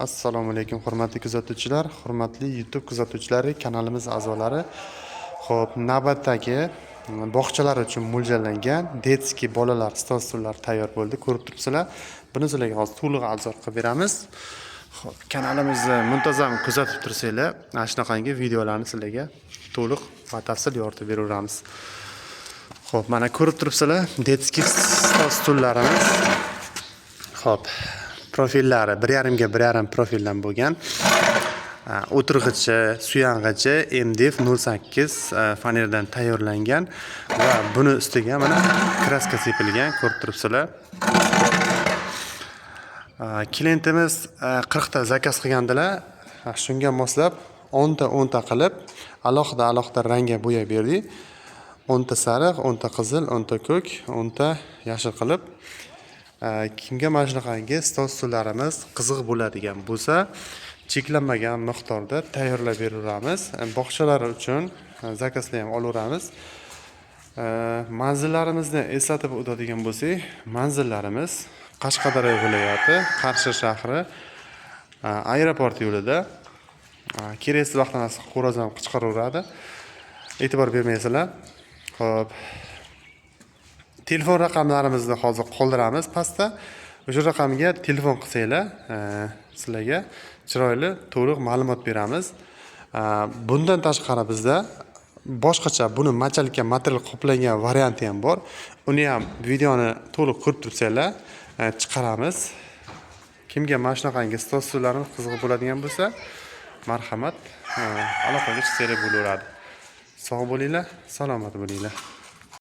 Assalomu alaykum, hurmatli kuzatuvchilar, hurmatli YouTube kuzatuvchilari, kanalimiz a'zolari. Xo'p, navbatdagi bog'chalar uchun mo'ljallangan детский bolalar stol stullar tayyor bo'ldi. Ko'rib turibsizlar. Buni sizlarga hozir to'liq обзор qilib beramiz. Xo'p, kanalimizni muntazam kuzatib tursanglar, mana shunaqangi videolarni sizlarga to'liq batafsil yoritib beraveramiz. Xo'p, mana ko'rib turibsizlar, детский stol stullarimiz. Xo'p, profillari 1,5 ga 1,5 profildan bo'lgan. O'tirg'ichi, suyang'ichi MDF 08 fanerdan tayyorlangan va buni ustiga mana краска sepilgan, ko'rib turibsizlar. Klientimiz 40 ta заказ qilgandilar. Shunga moslab 10 ta 10 ta qilib alohida alohida rangga bo'yab berdik. 10 ta sariq, 10 ta qizil, 10 ta ko'k, 10 ta yashil qilib. Kimga mana shunaqangi stol stullarimiz qiziq bo'ladigan bo'lsa, cheklanmagan miqdorda tayyorlab beraveramiz. Bog'chalar uchun заказ lar ham olaveramiz. Manzillarimizni eslatib o'tadigan bo'lsak, manzillarimiz Qashqadaryo viloyati, Qarshi shahri, aeroport yo'lida. Keraksiz vaqtdan xo'roz ham qichqiraveradi. E'tibor bermaysizlar. Xo'p. Telefon raqamlarimizni hozir qoldiramiz pastda. O'sha raqamga telefon qilsanglar, sizlarga chiroyli, to'liq ma'lumot beramiz. Bundan tashqari bizda boshqacha buni мочалка material qoplangan varianti ham bor. Uni ham videoni to'liq ko'rib turibsanglar, chiqaramiz. Kimga mana shunaqangi stol stullarimiz qiziq bo'ladigan bo'lsa, marhamat, aloqaga chiqsanglar bo'laveradi. Sog' bo'linglar, salomat bo'linglar.